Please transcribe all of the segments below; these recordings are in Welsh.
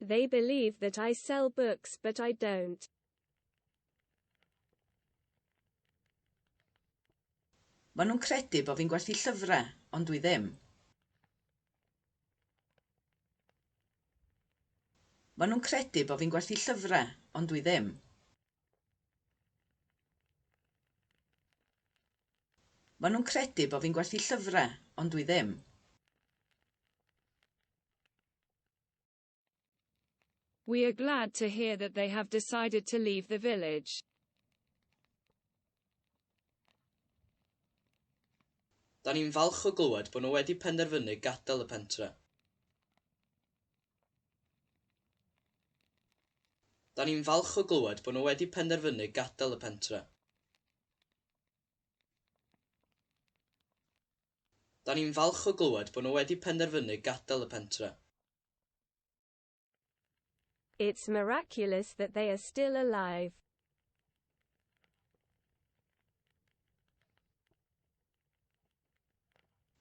They believe that I sell books, but I don't. Maen nhw'n credu bo' fi'n gwerthu llyfrau, ond dwi ddim. Maen nhw'n credu bo' fi'n gwerthu llyfrau, ond dwi ddim. Maen nhw'n credu bo' fi'n gwerthu llyfrau, ond dwi ddim. We are glad to hear that they have decided to leave the village. Da ni'n falch o glywed bod nhw wedi penderfynu gadael y pentre. Da ni'n falch o glywed bod nhw wedi penderfynu gadael y pentre. Da ni'n falch o glywed bod nhw wedi penderfynu gadael y pentre. It's miraculous that they are still alive.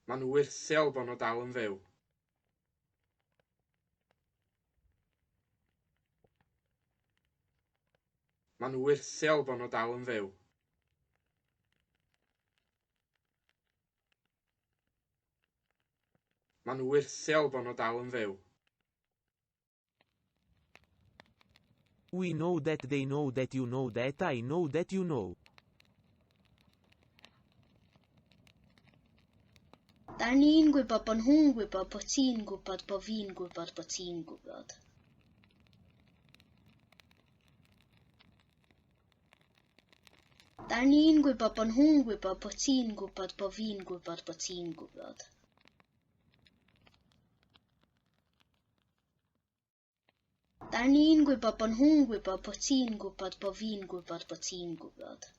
Mae'n wyrthiol bod nhw dal yn fyw. Mae'n wyrthiol bod nhw dal yn fyw. Mae'n wyrthiol bod nhw dal yn fyw. We know that they know that you know that I know that you know. Da ni'n gwybod bod nhw'n gwybod bod ti'n gwybod bod fi'n gwybod bod ti'n gwybod. Da ni'n gwybod bod nhw'n gwybod bod ti'n gwybod bod fi'n gwybod bod ti'n gwybod. Da ni'n gwybod bod nhw'n gwybod bod ti'n gwybod bod fi'n gwybod bod ti'n gwybod.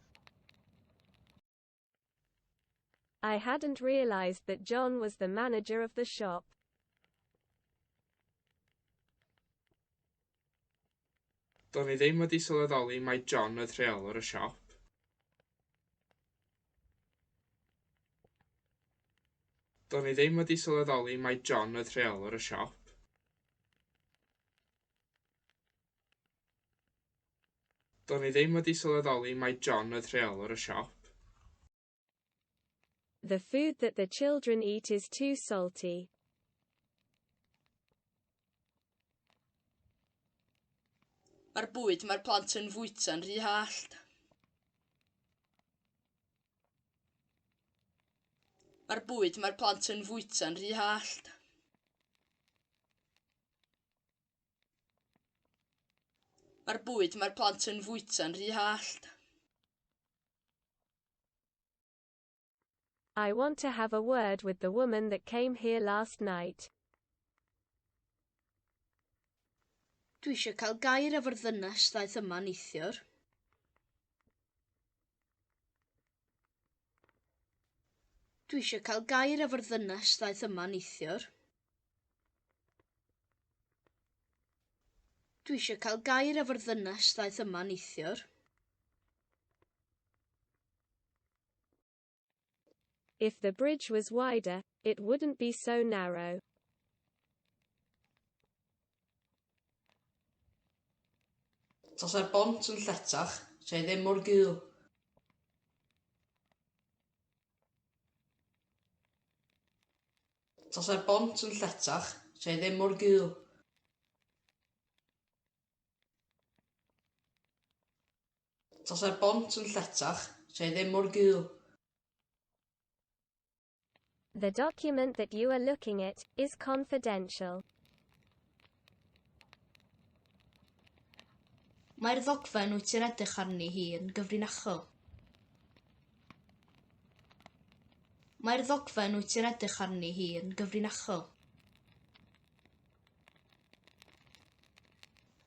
I hadn't realized that John was the manager of the shop. Do'n i ddim wedi sylweddoli mai John oedd rheolwr y siop. Do'n i ddim wedi sylweddoli mai John oedd rheolwr y siop. Do'n i ddim wedi sylweddoli mai John oedd rheolwr y siop. The food that the children eat is too salty. Mae'r bwyd mae'r plant yn fwyta'n rhy hallt. Mae'r bwyd mae'r plant yn fwyta'n rhy hallt. Mae'r bwyd mae'r plant yn fwyta'n rhy hallt. I want to have a word with the woman that came here last night. Dwi eisiau cael gair efo'r ddynes ddaeth yma neithiwr. Dwi eisiau cael gair efo'r ddynes ddaeth yma neithiwr. Dwi eisiau cael gair efo'r ddynes ddaeth yma neithiwr. If the bridge was wider, it wouldn't be so narrow. Tasa'r bont yn lletach, 'sa hi ddim mor gul. Tasa'r bont yn lletach, 'sa hi ddim mor gul. Tasa'r bont yn lletach, 'sa hi ddim mor gul. The document that you are looking at is confidential. Mae'r ddogfen wyt ti'n edrych arni hi yn gyfrinachol. Mae'r ddogfen wyt ti'n edrych arni hi yn gyfrinachol.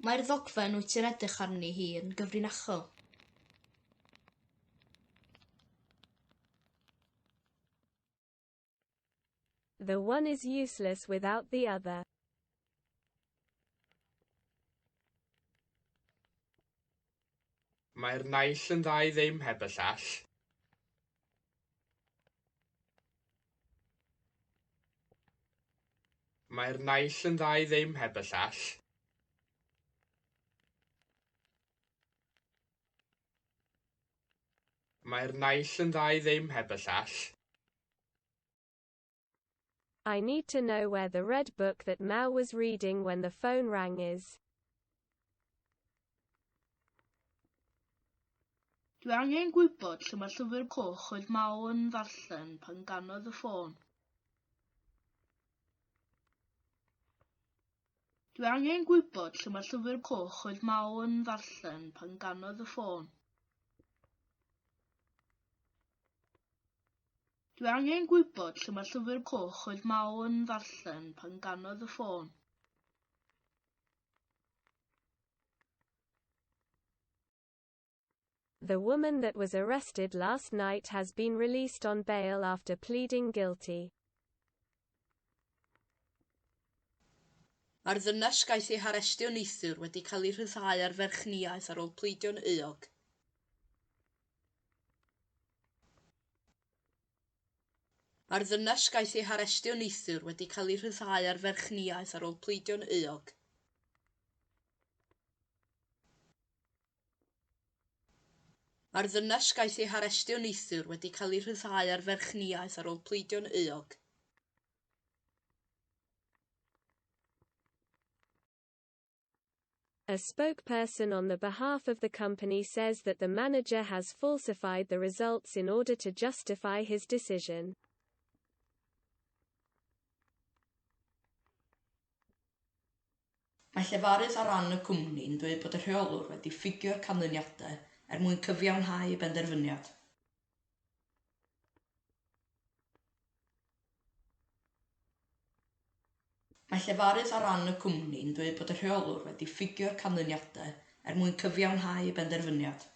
Mae'r ddogfen wyt ti'n edrych arni hi yn gyfrinachol. The one is useless without the other. Mae'r naill yn dda i ddim heb y llall. Mae'r naill yn dda i ddim heb y llall. Mae'r naill yn dda i ddim heb y llall. I need to know where the red book that Mao was reading when the phone rang is. Dwi angen gwybod lle mae'r llyfr coch oedd Mao yn ddarllen pan ganodd y ffôn. Dwi angen gwybod lle mae'r llyfr coch oedd Mao yn ddarllen pan ganodd y ffôn. Dwi angen gwybod lle mae'r llyfr coch oedd Mao yn ddarllen pan ganodd y ffôn. The woman that was arrested last night has been released on bail after pleading guilty. Mae'r ddynes gaeth ei harestio neithiwr wedi cael ei rhyddhau ar ferchniaeth ar ôl pleidio'n euog. Mae'r ddynes gaeth ei harestio neithiwr wedi cael ei rhyddhau ar ferchniaeth ar ôl pleidio'n euog. Mae'r ddynes gaeth ei harestio neithiwr wedi cael ei rhyddhau ar ferchniaeth ar ôl pleidio'n euog. A spokesperson on the behalf of the company says that the manager has falsified the results in order to justify his decision. Mae llefarydd ar ran y cwmni'n dweud bod y rheolwr wedi ffugio'r canlyniadau er mwyn cyfiawnhau ei benderfyniad. Mae llefarydd ar ran y cwmni'n dweud bod y rheolwr wedi ffugio'r canlyniadau er mwyn cyfiawnhau ei benderfyniad.